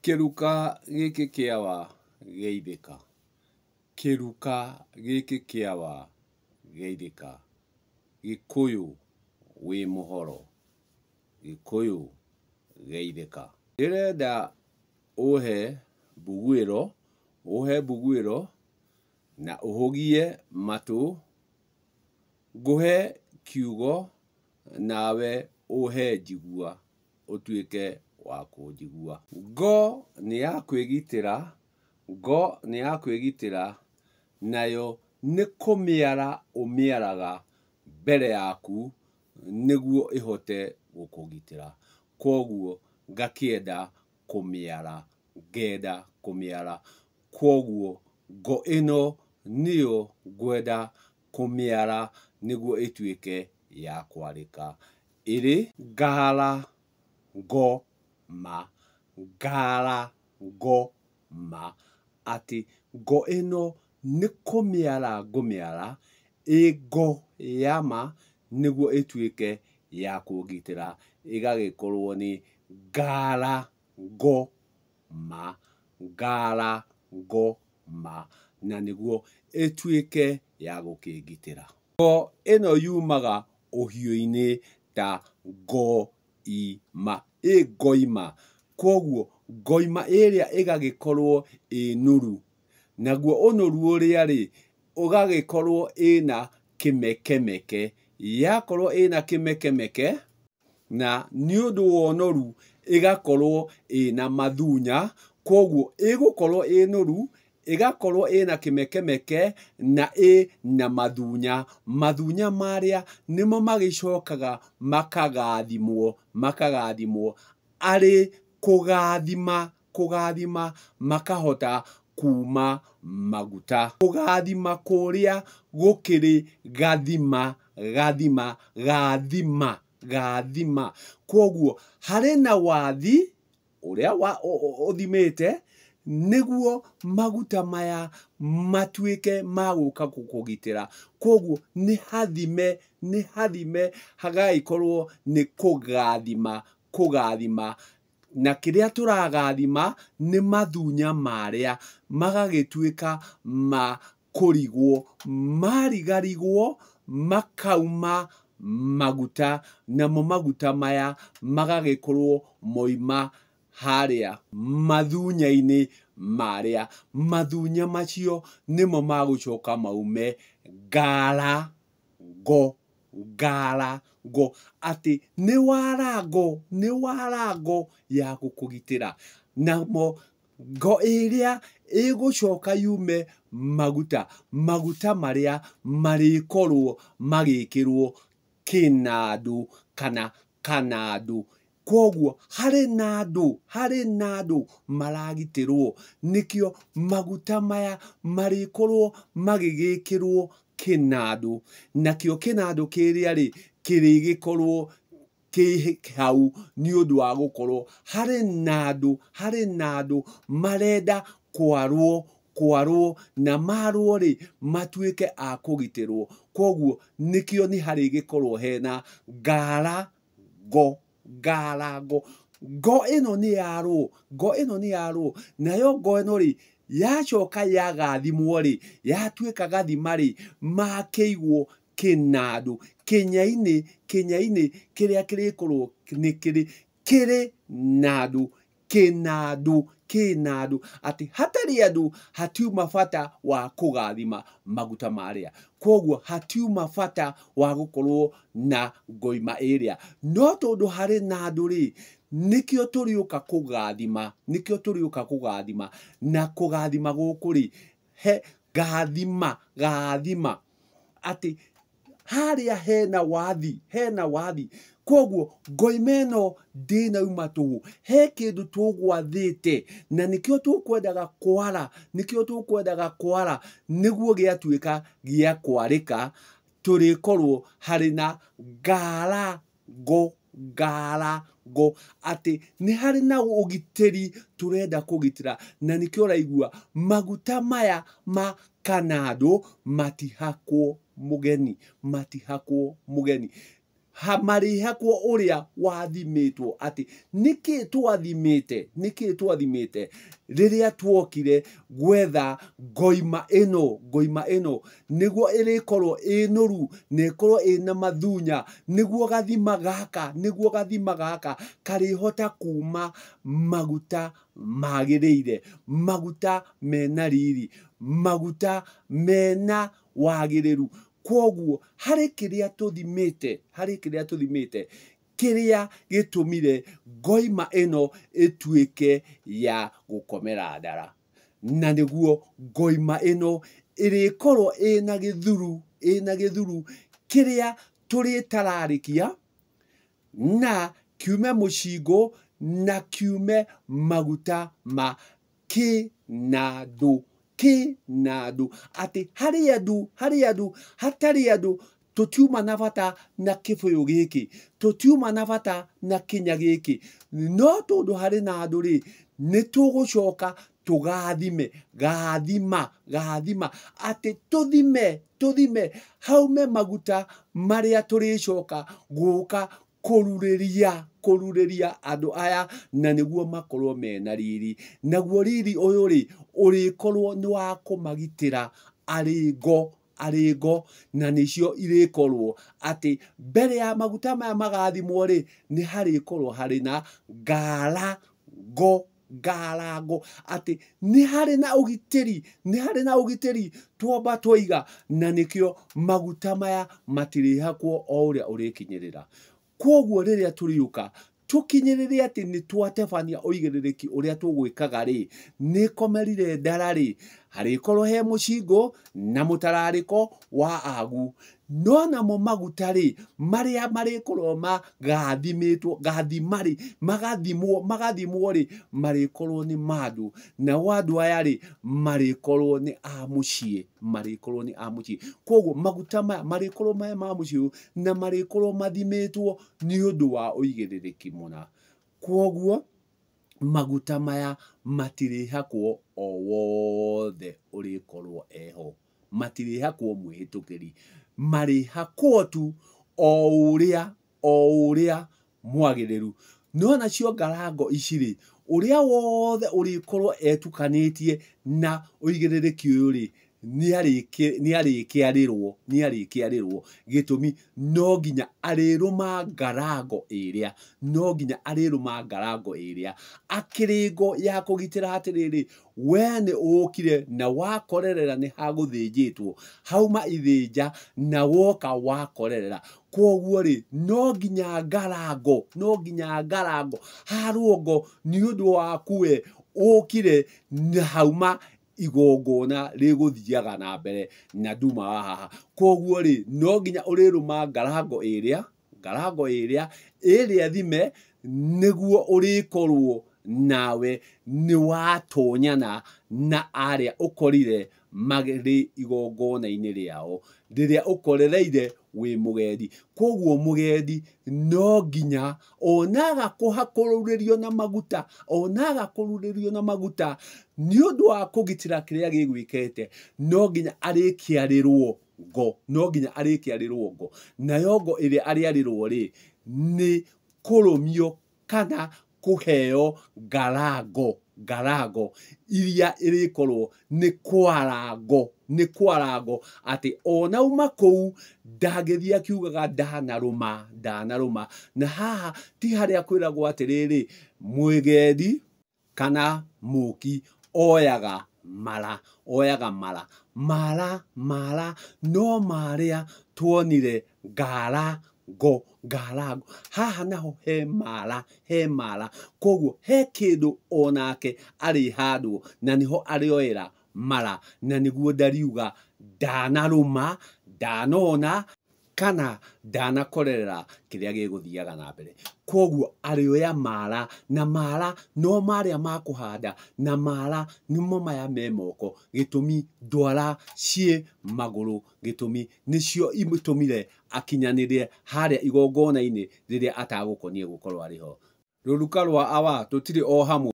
Kĩruka gĩkĩ kĩawa geithĩka. Kĩruka gĩkĩ kĩawa geithĩka. Gĩkũyũ wĩ mũhoro. Gĩkũyũ geithĩka. Ndĩrenda ũhe mbuguĩro, ũhe mbuguĩro na ũhũgie matũ, ngũhe kiugo nawe ũhe njigua ũtuĩke wa kũnjigua. Ngo nĩ ya kwĩgitĩra, ngo nĩ ya kwĩgitĩra, nayo nĩ kũmĩara ũmĩaraga mbere yaku nĩguo ĩhote gũkũgitĩra. Kwoguo ngakĩenda kũmĩara, ngenda kũmĩara. Kwoguo ngo ĩno nĩyo ngwenda kũmĩara nĩguo ĩtuĩke ya kwarĩka. Ĩrĩ ngara ngo ma, ngara ngo ma, atĩ ngo ĩno nĩ kũmĩara ngũmĩara ĩ ngo ya ma nĩguo ĩtuĩke ya kũngitĩra, ĩgagĩkorwo nĩ ngara ngo ma, ngara ngo ma, na nĩguo ĩtuĩke ya gũkĩngitĩra. Ngo ĩno yumaga ũhiũ-inĩ ta ngo ima, ĩ ngoima. Kwoguo ngoima ĩrĩa ĩgagĩkorwo ĩ nũru, naguo ũnoru ũrĩa rĩ, ũgagĩkorwo ĩna kĩmekemeke. Yakorwo ĩna kĩmekemeke, na nĩ ũndũ wa ũnoru ĩgakorwo ĩna mathunya, kwoguo ĩgũkorwo ĩ noru, ĩgakorwo ĩna kĩmekemeke na ĩna mathunya. Mathunya marĩa nĩmo magĩcokaga makagathimwo, makagathimwo arĩ kũgathima, kũgathima makahota kuma maguta. Kũgathima kũrĩa gũkĩrĩ gathima, gathima, gathima, gathima. Kwoguo harĩ na wathi ũrĩa ũthimĩte nĩguo maguta maya matuĩke ma gũka gũkũgitĩra. Kwoguo nĩ hathime, nĩ hathime hagagĩkorwo nĩ kũgathima, kũgathima na kĩrĩa tũragathima nĩ mathunya marĩa magagĩtuĩka ma kũrigwo, marigarigwo makauma maguta, namo maguta maya magagĩkorwo moima harĩa mathunya-inĩ marĩa. Mathunya macio nĩmo magũcoka maume ngara ngo, ngara ngo, atĩ nĩ wara ngo, nĩ wara ngo ya gũkũgitĩra. Namo ngo ĩrĩa ĩgũcoka yume maguta, maguta marĩa marĩkorwo magĩkĩrwo kĩnandũ kana kanandũ. Kwoguo harĩ na andũ, harĩ na andũ maragitĩrwo, nĩkĩo maguta maya marĩkorwo magĩgĩkĩrwo kĩnandũ, nakĩo kĩnandũ kĩrĩa rĩ, kĩrĩgĩkorwo kĩ hau nĩ ũndũ wa gũkorwo harĩ na andũ, harĩ na andũ marenda kwarwo, kwarwo na marwo rĩ, matuĩke a kũgitĩrwo. Kwoguo nĩkĩo nĩ harĩgĩkorwo hena ngara ngo, ngara ngo. Ngo ĩno nĩ yarwo, ngo ĩno nĩ yarwo, nayo ngo ĩno rĩ, yacoka yagathimwo rĩ, yatuĩka gathima rĩ, makĩigwo kĩnandũ, kĩnya-inĩ, kĩnya-inĩ kĩrĩa kĩrĩkorwo nĩ kĩrĩ, kĩrĩ na andũ, kĩnandũ, kĩnandũ, atĩ hatarĩ andũ hatiuma bata wa kũgathima maguta marĩa. Kwoguo hatiuma bata wa gũkorwo na ngoima ĩrĩa. No tondũ harĩ na andũ rĩ, nĩkĩo tũrĩũka kũgathima, nĩkĩo tũrĩũka kũgathima, na kũgathima gũkũ rĩ, he gathima, gathima, atĩ harĩa hena wathi, hena wathi. Kwoguo ngoima ĩno ndĩnauma tũhũ, he kĩndũ tũgwathĩte, na nĩkĩo tũkwendaga kwara, nĩkĩo tũkwendaga kwara, nĩguo gĩatuĩka gĩa kwarĩka, tũrĩkorwo harĩ na ngara ngo, ngara ngo, atĩ nĩ harĩ na ũgitĩri tũrenda kũgitĩra, na nĩkĩo ũraigua maguta maya ma kanandũ matihakwo mũgeni, matihakwo mũgeni. Marĩhakwo ũrĩa wathimĩtwo. Atĩ nĩkĩ twathimĩte? Nĩkĩ twathimĩte rĩrĩa tuokire gwetha ngoima ĩno? Ngoima ĩno nĩguo ĩrĩkorwo ĩ nũru na ĩkorwo ĩna mathunya, nĩguo gathima gaka, nĩguo gathima gaka karĩhota kuma maguta magĩrĩire, maguta mena riri, maguta mena wagĩrĩru. Kwoguo harĩ kĩrĩa tũthimĩte, harĩ kĩrĩa tũthimĩte kĩrĩa gĩtũmire ngoima ĩno ĩtuĩke ya gũkomera ndara, na nĩguo ngoima ĩno ĩrĩkorwo ĩna gĩthuru, ĩna gĩthuru kĩrĩa tũrĩtararĩkia na kiume mũcingũ na kiume maguta ma kĩnandũ, kĩnandũ. Atĩ harĩ andũ, harĩ andũ, hatarĩ andũ tũtiuma na bata na kĩbũyũ gĩkĩ, tũtiuma na bata na kĩnya gĩkĩ, no tondũ harĩ na andũ rĩ, nĩ tũgũcoka tũgathime, gathima, gathima, atĩ tũthime, tũthime haume maguta marĩa tũrĩcoka gũka kũrurĩria, kũrurĩria andũ aya, na nĩguo makorwo mena riri. Naguo riri ũyũ rĩ, ũrĩkorwo nĩ wa kũmagitĩra arĩ ngo, arĩ ngo, na nĩcio irĩkorwo atĩ mbere ya maguta maya magathimwo rĩ, nĩ harĩkorwo harĩ na ngara ngo, ngarango, atĩ nĩ harĩ na ũgitĩri, nĩ harĩ na ũgitĩri twamba twaiga, na nĩkĩo maguta maya matirĩhakwo o ũrĩa ũrĩkinyĩrĩra. Kwoguo rĩrĩa tũrĩũka tũkinyĩrĩre atĩ nĩ twatebania ũigĩrĩrĩki ũrĩa tũgwĩkaga rĩ, nĩ komerire ndara rĩ, harĩkorwo he mũcingũ na mũtararĩko wa agu. No namo maguta rĩ, marĩa marĩkorwo magathimĩtwo, gathima rĩ, magathimwo, magathimwo rĩ, marĩkorwo nĩ ma andũ. Nao andũ aya rĩ, marĩkorwo nĩ a mũciĩ, marĩkorwo nĩ a mũciĩ. Kwoguo maguta maya marĩkorwo me ma mũciĩ na marĩkorwo mathimĩtwo nĩ ũndũ wa ũigĩrĩrĩki mũna. Kwoguo maguta maya matirĩhakwo o wothe ũrĩkorwo eho, matirĩhakwo mwĩhĩtũkĩri, marĩhakwo tu o ũrĩa, o ũrĩa mwagĩrĩru. No nacio ngarango ici rĩ, ũrĩa wothe ũrĩkorwo etukanĩtie na ũigĩrĩrĩki ũyũ rĩ, nĩ arĩkĩarĩrwo, nĩ arĩkĩarĩrwo. Gĩtũmi no nginya arĩrũma ngarango ĩrĩa, no nginya arĩrũma ngarango ĩrĩa akĩrĩ ngo ya kũgitĩra atĩrĩrĩ, we nĩ ũkire na wakorerera nĩ hagũthĩnjĩtwo, hauma ithĩnja na woka wakorerera. Kwoguo rĩ, no nginya ngarango, no nginya ngarango harwo ngo nĩ ũndũ waku we ũkire na hauma igongona rĩgũthiaga na mbere na nduma wa haha. Kwoguo rĩ, no nginya ũrĩrũma ngarango ĩrĩa, ngarango ĩrĩa ĩrĩa thime, nĩguo ũrĩkorwo nawe nĩ watonyana na arĩa ũkorire marĩ igongona-inĩ rĩao rĩrĩa ũkorereire wĩ mũgendi. Kwoguo mũgendi no nginya onaga kũhakũrũrĩrio na maguta, onaga kũrurĩrio na maguta nĩ ũndũ wa kũgitĩra kĩrĩa gĩgwĩkĩte, no nginya arĩkĩarĩrwo ngo, no nginya arĩkĩarĩrwo ngo. Nayo ngo ĩrĩa arĩarĩrwo rĩ, nĩ kũrũmio kana kũheo ngarango, ngarango iria ĩrĩkorwo nĩ kwarango, nĩ kwarango atĩ ona uma kũu ndangĩthiĩ akiugaga ndanarũma, ndanarũma. Na haha ti harĩa kwĩragwo atĩrĩrĩ, mũgendi kana mũki oyaga mara, oyaga mara, mara, mara, no marĩa tuonire ngarango, ngarango. Haha naho he mara, he mara. Kwoguo he kĩndũ onake arĩhandwo na nĩho arĩoera mara, na nĩguo ndariuga ndanarũma, ndanona kana ndanakorerera kĩrĩa gĩgũthiaga na mbere. Kwoguo arĩoya mara, na mara no marĩa ma kũhanda, na mara nĩmo maya me moko. Gĩtũmi ndwara ciĩ magũrũ, gĩtũmi nĩcio imũtũmire akinyanĩre harĩa igongona-inĩ rĩrĩa atagũkonie gũkorwo arĩ ho. Rũruka rwa awa tũtirĩ o hamwe.